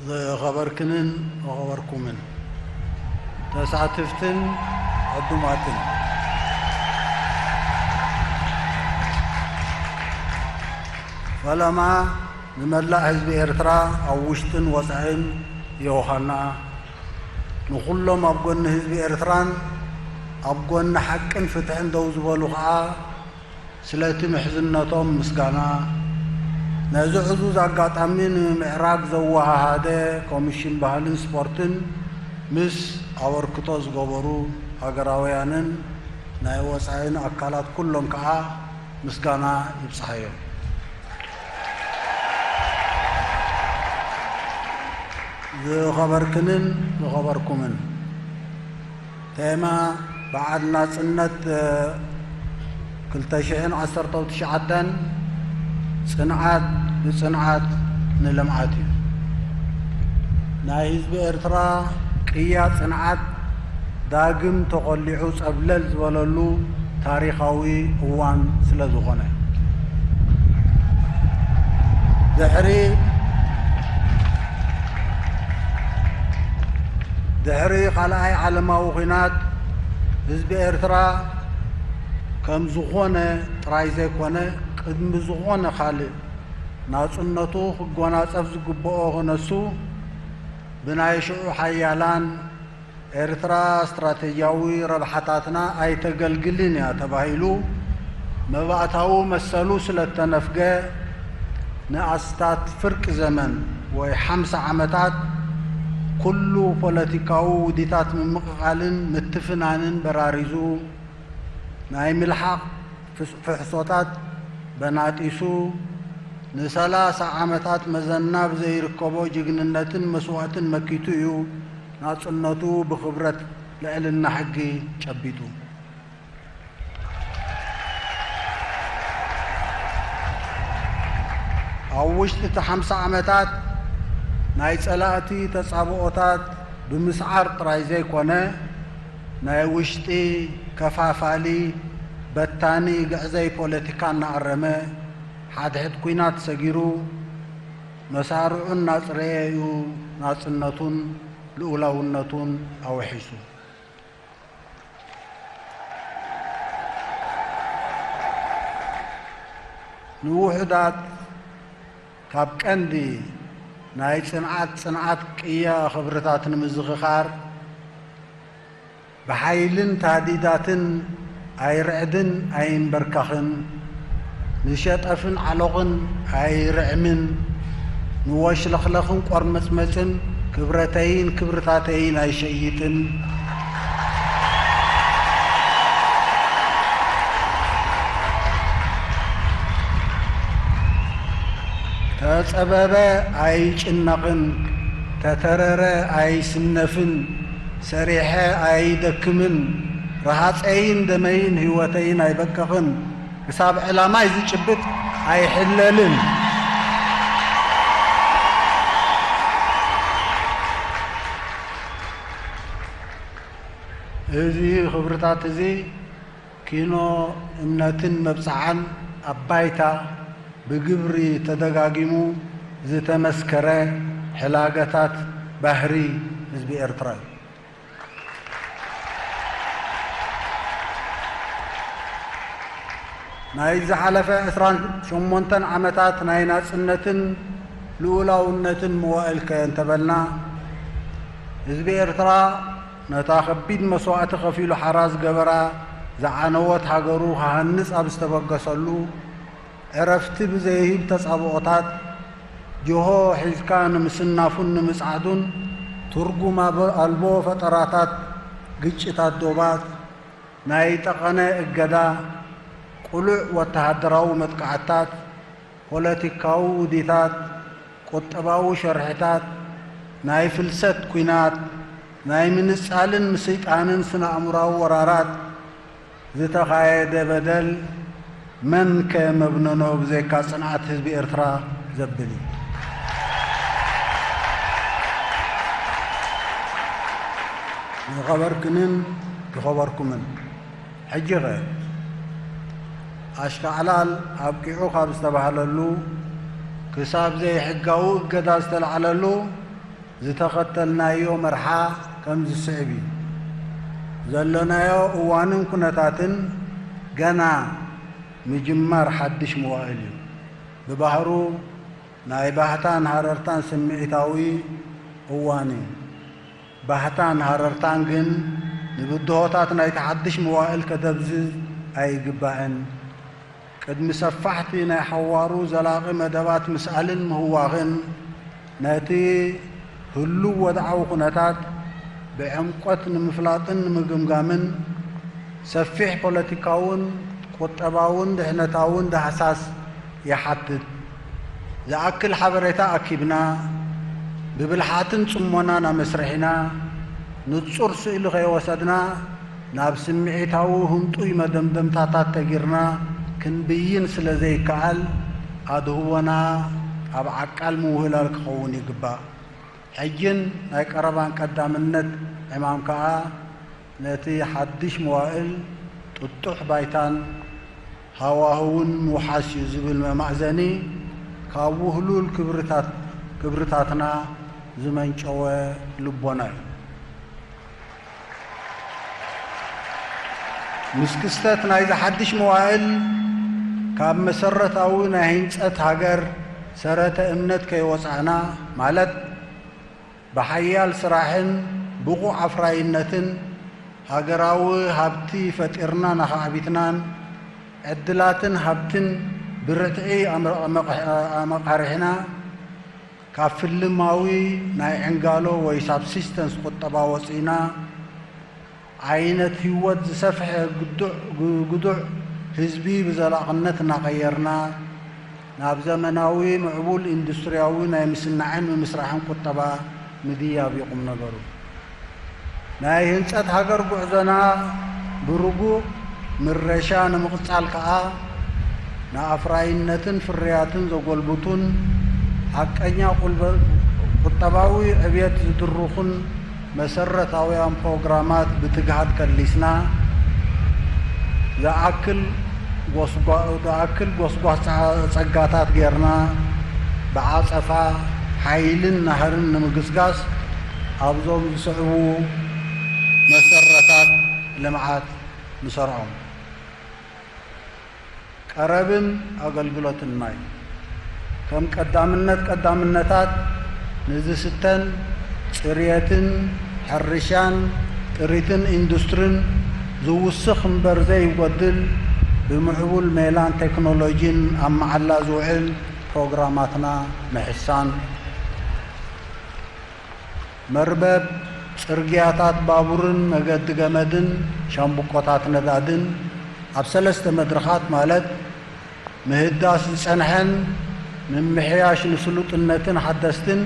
ዝኸበርክንን ዝኸበርኩምን ተሳትፍትን ዕዱማትን፣ ፈለማ ንመላእ ህዝቢ ኤርትራ ኣብ ውሽጥን ወጻኢን ዮሃና፣ ንኹሎም ኣብ ጎኒ ህዝቢ ኤርትራን ኣብ ጎኒ ሓቅን ፍትሕን ደው ዝበሉ ኸኣ ስለቲ ምሕዝነቶም ምስጋና፣ ነዚ ዕዙዝ ኣጋጣሚ ንምምዕራግ ዘወሃሃደ ኮሚሽን ባህልን ስፖርትን ምስ ኣበርክቶ ዝገበሩ ሃገራውያንን ናይ ወጻኢን ኣካላት ኩሎም ከኣ ምስጋና ይብጽሓዮም። ዝኸበርክንን ዝኸበርኩምን፣ ቴማ በዓል ናጽነት ክልተ ሽሕን ዓሰርተው ትሽዓተን፣ ጽንዓት ብጽንዓት ንልምዓት እዩ። ናይ ህዝቢ ኤርትራ ቅያ ጽንዓት ዳግም ተኾሊዑ ጸብለል ዝበለሉ ታሪኻዊ እዋን ስለ ዝኾነ፣ ድሕሪ ድሕሪ ካልኣይ ዓለማዊ ኲናት ህዝቢ ኤርትራ ከም ዝኾነ ጥራይ ዘይኮነ፣ ቅድሚ ዝኾነ ካልእ ናጽነቱ ክጎናጸፍ ዝግብኦ ክነሱ፣ ብናይ ሽዑ ሓያላን ኤርትራ ስትራተጂያዊ ረብሓታትና ኣይተገልግልን እያ ተባሂሉ መባእታዊ መሰሉ ስለ እተነፍገ፣ ንኣስታት ፍርቂ ዘመን ወይ ሓምሳ ዓመታት ኩሉ ፖለቲካዊ ውዲታት ምምቕቓልን ምትፍናንን በራሪዙ፣ ናይ ምልሓቕ ፍስ-፣ ፍሕሶታት በናጢሱ፣ ንሰላሳ ዓመታት መዘና ብዘይርከቦ ጅግንነትን መስዋእትን መኪቱ እዩ ናጽነቱ ብኽብረት ልዕልና ሕጊ ጨቢጡ። ኣብ ውሽጢ እቲ ሓምሳ ዓመታት ናይ ጸላእቲ ተጻብኦታት ብምስዓር ጥራይ ዘይኮነ፣ ናይ ውሽጢ ከፋፋሊ፣ በታኒ፣ ግዕዘይ ፖለቲካ እናኣረመ፣ ሓድሕድ ኲናት ሰጊሩ፣ መሳርዑ እናጽረየ እዩ ናጽነቱን ልኡላውነቱን ኣውሒሱ። ንውሑዳት ካብ ቀንዲ ናይ ጽንዓት፣ ጽንዓት ቅያ ክብርታት ንምዝኽኻር፣ ብሓይልን ታህዲዳትን ኣይርዕድን ኣይንበርካኽን፣ ንሸጠፍን ዓሎቕን ኣይርዕምን፣ ንወሽለኽለኽን ቆርመጽመጽን ክብረተይን ክብርታተይን ኣይሸይጥን። ተጸበበ ኣይጭነቕን፣ ተተረረ ኣይስነፍን፣ ሰሪሐ ኣይደክምን፣ ረሃጸይን ደመይን ህይወተይን ኣይበቅቕን፣ ክሳብ ዕላማይ ዝጭብጥ ኣይሕለልን። እዚ ክብርታት እዚ ኪኖ እምነትን መብጽዓን ኣብ ባይታ ብግብሪ ተደጋጊሙ ዝተመስከረ ሕላገታት ባህሪ ህዝቢ ኤርትራ እዩ። ናይ ዝሓለፈ ዕስራን ሸሞንተን ዓመታት ናይ ናጽነትን ልኡላውነትን መዋእል ከ እንተበልና፣ ህዝቢ ኤርትራ ነታ ከቢድ መስዋእቲ ከፊሉ ሓራ ዝገበራ ዝዓነወት ሃገሩ ክሃንጽ ኣብ ዝተበገሰሉ፣ ዕረፍቲ ብዘይህብ ተጻብኦታት፣ ጅሆ ሒዝካ ንምስናፉን ንምጽዓዱን፣ ትርጉም ኣበ-፣ ኣልቦ ፈጠራታት፣ ግጭታት ዶባት፣ ናይ ጠቐነ እገዳ፣ ቅሉዕ ወተሃደራዊ መጥቃዕትታት፣ ፖለቲካዊ ውዲታት፣ ቁጠባዊ ሸርሕታት፣ ናይ ፍልሰት ኲናት፣ ናይ ምንጻልን ምስይጣንን ስነ-ኣእምሮኣዊ ወራራት፣ ዝተኻየደ በደል መን ከ መብነኖ ብዘይካ ጽንዓት ህዝቢ ኤርትራ ዘብል እዩ። ዝኸበርክንን ዝኸበርኩምን፣ ሕጂ ኸ ኣሽካዕላል ኣብቂዑ ካብ ዝተባህለሉ ክሳብ ዘይሕጋዊ እገዳ ዝተላዕለሉ፣ ዝተኸተልናዮ መርሓ ከም ዝስዕብ እዩ። ዘሎናዮ እዋንን ኩነታትን ገና ምጅማር ሓድሽ መዋእል እዩ። ብባህሩ ናይ ባህታን ሃረርታን ስምዒታዊ እዋን እዩ። ባህታን ሃረርታን ግን ንብድሆታት ናይቲ ሓድሽ መዋእል ከደብዝዝ ኣይግባእን። ቅድሚ ሰፋሕቲ ናይ ሓዋሩ ዘላቒ መደባት ምስኣልን ምህዋኽን፣ ነቲ ህሉው ወድዓዊ ኩነታት ብዕምቆት ንምፍላጥን ንምግምጋምን፣ ሰፊሕ ፖለቲካውን ቁጠባውን ድሕነታውን ዳህሳስ ይሓትት። ዝኣክል ሓበሬታ ኣኪብና፣ ብብልሓትን ጽሞናን ኣመስሪሕና፣ ንጹር ስእሊ ከይወሰድና፣ ናብ ስምዒታዊ ህንጡይ መደምደምታታት ተጊርና ክንብይን ስለ ዘይከኣል፣ ኣድህቦና ኣብ ዓቃል ምውህላል ክኸውን ይግባእ። ሕጅን ናይ ቀረባን ቀዳምነት ዕማም ከኣ፣ ነቲ ሓድሽ መዋእል ጥጡሕ ባይታን ሃዋህውን ምውሓስ እዩ ዝብል መማእዘኒ፣ ካብ ውህሉል ክብርታት-፣ ክብርታትና ዝመንጨወ ልቦና እዩ። ምስ ክስተት ናይዚ ሓድሽ መዋእል፣ ካብ መሰረታዊ ናይ ህንጸት ሃገር ሰረተ እምነት ከይወጻእና፣ ማለት ብሓያል ስራሕን ብቑዕ ኣፍራይነትን ሃገራዊ ሃብቲ ፈጢርና ናኻዕቢትናን፣ ዕድላትን ሃብትን ብርትዒ ኣመ-፣ ኣመ-፣ ኣመቓሪሕና፣ ካብ ፍልማዊ ናይ ዕንጋሎ ወይ ሳብሲስተንስ ቁጠባ ወጺእና፣ ዓይነት ህይወት ዝሰፍሐ ግዱዕ፣ ግ-፣ ግዱዕ ህዝቢ ብዘላቕነት እናቐየርና፣ ናብ ዘመናዊ ምዕቡል ኢንዱስትሪያዊ ናይ ምስናዕን ምምስራሕን ቁጠባ ምድያብ እዩ ቁም ነገሩ። ናይ ህንጸት ሃገር ጉዕዞና ብርጉእ ምረሻ ንምቕጻል ከኣ፣ ንኣፍራይነትን ፍርያትን ዘጎልብቱን፣ ሓቀኛ ቁልበ-፣ ቁጠባዊ ዕብየት ዝድርኹን መሰረታውያን ፕሮግራማት ብትግሃት ከሊስና፣ ዝኣክል ጎስጓ-፣ ዝኣክል ጎስጓስ ጸ-፣ ጸጋታት ጌርና፣ ብዓጸፋ ሓይልን ናህርን ንምግስጋስ፣ ኣብዞም ዝስዕቡ መሰረታት ልምዓት ንሰርዖም። ቀረብን ኣገልግሎትን ማይ። ከም ቀዳምነት ቀዳምነታት፣ ንዝስተን ጽርየትን ሕርሻን ጥሪትን ኢንዱስትርን ዝውስኽ እምበር ዘይጎድል፣ ብምዕቡል ሜላን ቴክኖሎጂን ኣብ መዓላ ዝውዕል ፕሮግራማትና ምሕሳን። መርበብ፣ ጽርግያታት ባቡርን መገዲ ገመድን ሻምብቆታት ነዳድን ኣብ ሰለስተ መድረኻት፣ ማለት ምህዳስ ዝጸንሐን ምምሕያሽ ንስሉጥነትን ሓደስትን፣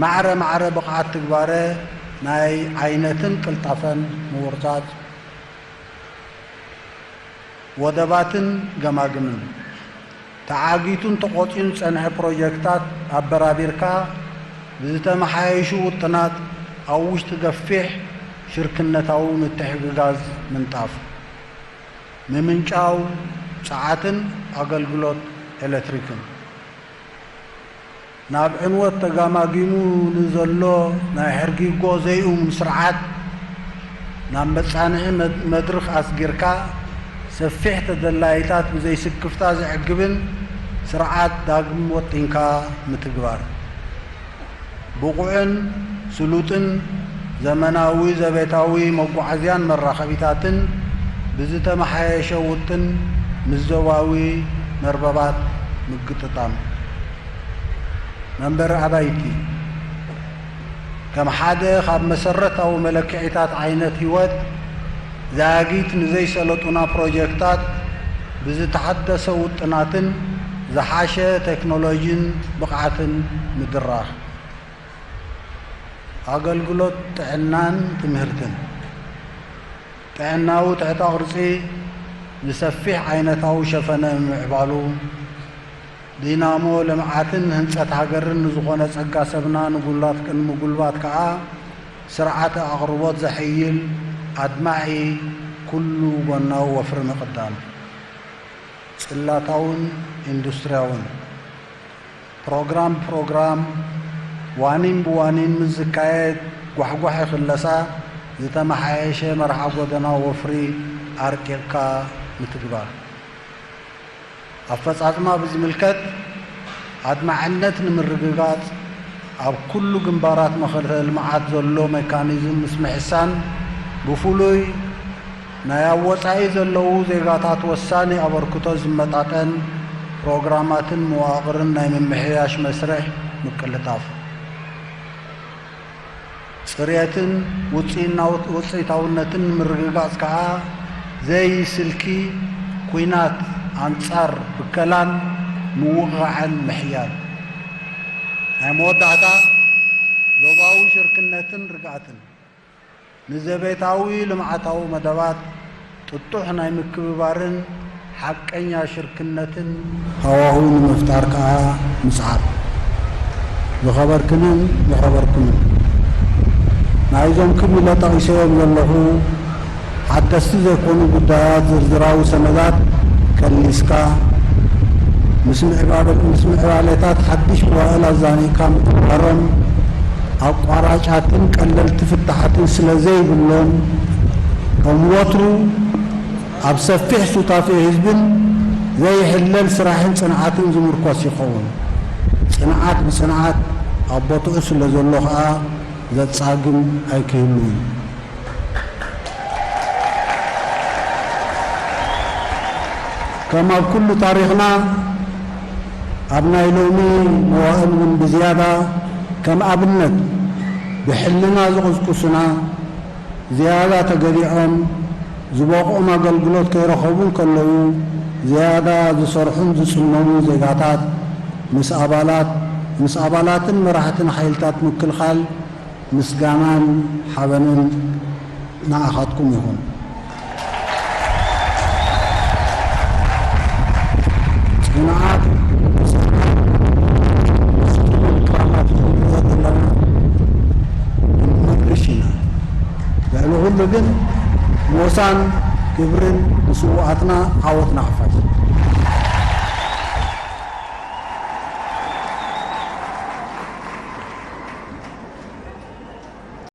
ማዕረ ማዕረ ብቕዓት ትግባረ ናይ ዓይነትን ቅልጣፈን ምውርጻጽ። ወደባትን ገማግምን። ተዓጊቱን ተቖጽዩን ዝጸንሐ ፕሮጀክታት ኣበራቢርካ፣ ብዝተመሓየሹ ውጥናት ኣብ ውሽጢ ገፊሕ ሽርክነታዊ ምትሕግጋዝ ምንጣፍ። ምምንጫው ጸዓትን ኣገልግሎት ኤለክትሪክን። ናብ ዕንወት ተጋማጊሙ ንዘሎ ናይ ሕርጊጎ ዘይእሙን ስርዓት ናብ መጻንሒ መድ-፣ መድርኽ ኣስጊርካ፣ ሰፊሕ ተደላይታት ብዘይስክፍታ ዘዕግብን ስርዓት ዳግም ወጢንካ ምትግባር። ብቑዕን ስሉጥን ዘመናዊ ዘቤታዊ መጓዓዝያን መራኸቢታትን ብዝተመሓየሸ ውጥን ምስ ዞባዊ መርበባት ምግጥጣም። መንበሪ ኣባይቲ ከም ሓደ ካብ መሰረታዊ መለክዒታት ዓይነት ህይወት ዛጊት ንዘይሰለጡና ፕሮጀክታት ብዝተሓደሰ ውጥናትን ዝሓሸ ቴክኖሎጂን ብቕዓትን ምድራኽ። ኣገልግሎት ጥዕናን ትምህርትን። ጥዕናዊ ትሕተ ቅርጺ ንሰፊሕ ዓይነታዊ ሸፈነ ምምዕባሉ፣ ዲናሞ ልምዓትን ህንጸት ሃገርን ንዝኾነ ጸጋ ሰብና ንጉላት-፣ ንምጉልባት ከኣ ስርዓተ ኣቕርቦት ዘሐይል ኣድማዒ ኩሉ ጎናዊ ወፍሪ ምቕዳም። ጽላታውን ኢንዱስትሪያውን ፕሮግራም ፕሮግራም ዋኒን ብዋኒን ምስ ዝካየድ ጓሕጓሒ ክለሳ ዝተመሓየሸ መርሓ ጎደና ወፍሪ ኣርቂቕካ ምትግባር። ኣፈጻጽማ ብዝምልከት ኣድማዕነት ንምርግጋጽ ኣብ ኩሉ ግንባራት መኸተ ልምዓት ዘሎ ሜካኒዝም ምስ ምሕሳን ብፍሉይ ናይ ኣብ ወጻኢ ዘለዉ ዜጋታት ወሳኒ ኣበርክቶ ዝመጣጠን ፕሮግራማትን መዋቕርን ናይ ምምሕያሽ መስርሕ ምቅልጣፍ። ጽርየትን ውጽኢናው-፣ ውጽኢታውነትን ንምርግጋጽ ከኣ ዘይስልኪ ኲናት ኣንጻር ብከላን ምውቕቓዕን ምሕያል። ናይ መወዳእታ ዞባዊ ሽርክነትን ርግኣትን። ንዘቤታዊ ልምዓታዊ መደባት ጥጡሕ ናይ ምክብባርን ሓቀኛ ሽርክነትን ሃዋሁ ንምፍጣር ከኣ ምጽዓር። ዝኸበርክንን ዝኸበርኩምን፣ ናይዞም ክብ ኢለ ጠቒሰዮም ዘለኹ ሓደስቲ ዘይኮኑ ጉዳያት ዝርዝራዊ ሰነዳት ከሊስካ፣ ምስ ምዕባለ-፣ ምስ ምዕባለታት ሓድሽ መዋእል ኣዛኒእካ ምትግባሮም ኣቋራጫትን ቀለልቲ ፍታሓትን ስለ ዘይብሎም፣ ከም ወትሩ ኣብ ሰፊሕ ሱታፌ ህዝብን ዘይሕለል ስራሕን ጽንዓትን ዝምርኮስ ይኸውን። ጽንዓት ብጽንዓት ኣብ ቦትኡ ስለ ዘሎ ኸኣ ዘጻግም ኣይክህሉን። ከም ኣብ ኩሉ ታሪኽና፣ ኣብ ናይ ሎሚ መዋእል እውን ብዝያዳ ከም ኣብነት ብሕልና ዝቕስቅሱና፣ ዝያዳ ተገሊዖም ዝበቕዑም ኣገልግሎት ከይረኸቡ እንከለዉ፣ ዝያዳ ዝሰርሑን ዝጽመሙ ዜጋታት ምስ ኣባላት፣ ምስ ኣባላትን መራሕትን ሓይልታት ምክልኻል ምስጋናን ሓበንን ንዓኻትኩም ይኹን። ጽንዓት፣ ክራማት ክንሪኦ ከለና ንመርሽ ኢና። ልዕሊ ኩሉ ግን ሞሳን ክብርን ንስዉኣትና፣ ዓወት ንሓፋሽ።